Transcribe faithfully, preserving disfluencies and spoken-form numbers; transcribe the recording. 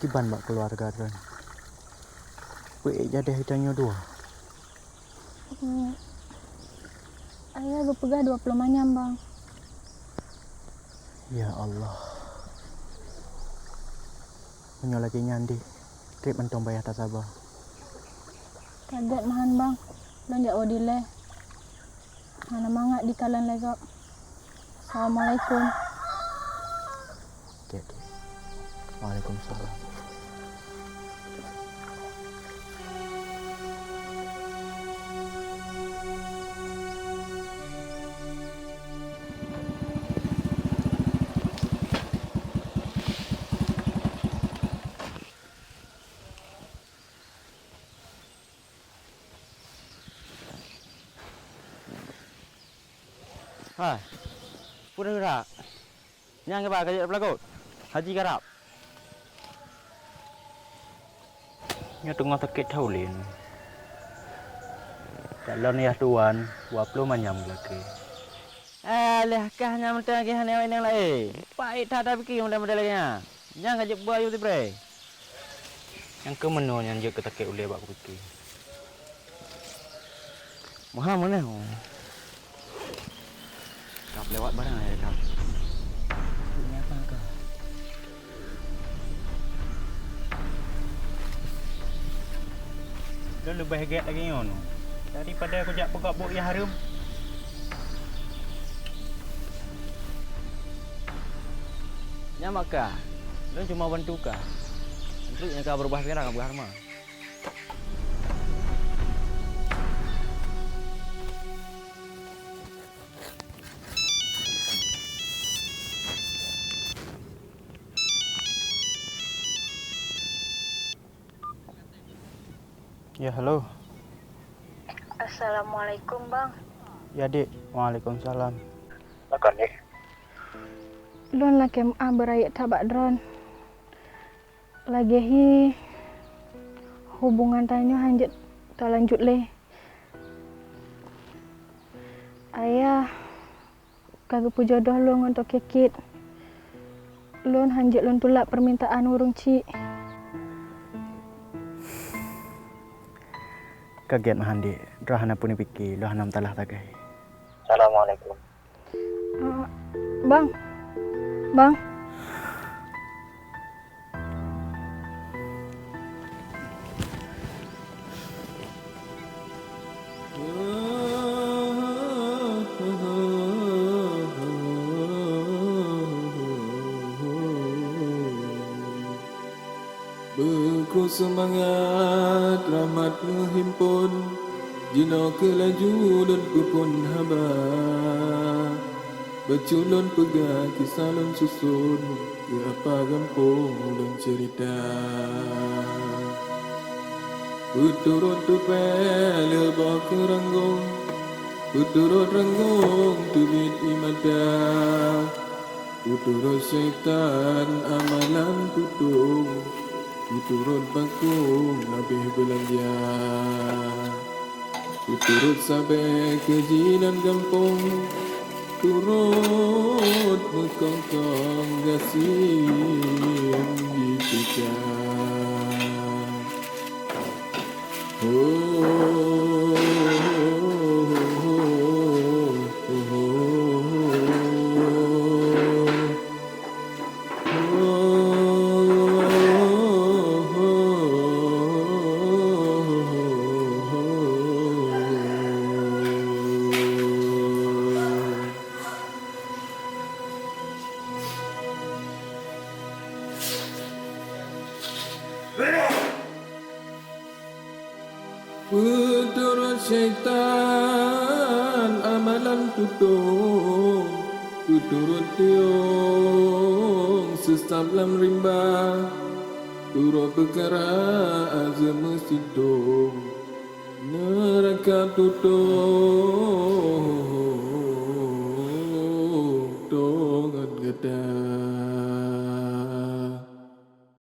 Kiban bak keuluwarga droen? Peue ék jadeh tanyoe dua? Hmm. Ayah geupeugah dua ploh manyam, Bang. Ya Allah. Meunyoe lagèe nyan deh, trép mantong payah tasaba. Ka gèt meuhan, Bang. Lôn jak woe dilèe. Hana mangat dikalon lé gob. Assalamualaikum. Oke, oke. Waalaikumsalam. Hai, peue geura? Nyang kiban ka jeuet peulagot? Haji karab. Nyoe teungoh sakét that ulèe. Calon yah tuan, dua ploh manyam geulakèe. Eh, lheuh kah nyan mantong lagèe hana awak inong laén. Payah that tapike model-model lagèe nyan. Nyang ka jeuet beu ayue sibrèe. Nyang keuh meunoe nyan jeuet keu sakét ulèe bak kupike. Meuham meunoe. Kab lewat barang ya kab. Ini apa kah? Lôn leubeh gèt lagèe nyoe. Daripada kujak peugah buet nyang hareuem. Nyan maka, lôn cuma bantu kah. Untuk nyang ka beurubah pikiran, ka beurubah teuma. Ya, halo. Assalamualaikum, Bang. Ya, Dik. Waalaikumsalam. Pakon, Dik? Lôn lakèe meu'ah beurayeuk that bak droen. Lagèe hi hubungan tanyoe hanjeuet talanjut lé. Ayah ka geupeujodoh lôn ngon Toke Kit. Lôn hanjeuet lôn tulak peumintaan ureueng chik. Ka gèt meuhan, Dik, droe hana peue neupike, lôn hana meusalah sagai. Assalamualaikum. Eh, Bang. Bang. Beukru seumangat rahmat meuhimpon, jinoe keuh laju lôn peuphon haba. Bacut lôn peugah kisah lôn suson, keu apa gampông lôn ceurita. Peuturot tupèe leuboh keu ranggong, peuturot ranggong teubiet ié mata. Peuturot syaitan amalan tutong, peuturot bakong habéh beulanja. Peuturot sabé keujinan gampông, turot meukongkong gasien jiteuka. Peuturot syaitan amalan tutong, peuturot tiong seusab lam rimba, turot peukara azeuet meusitong, neuraka tutong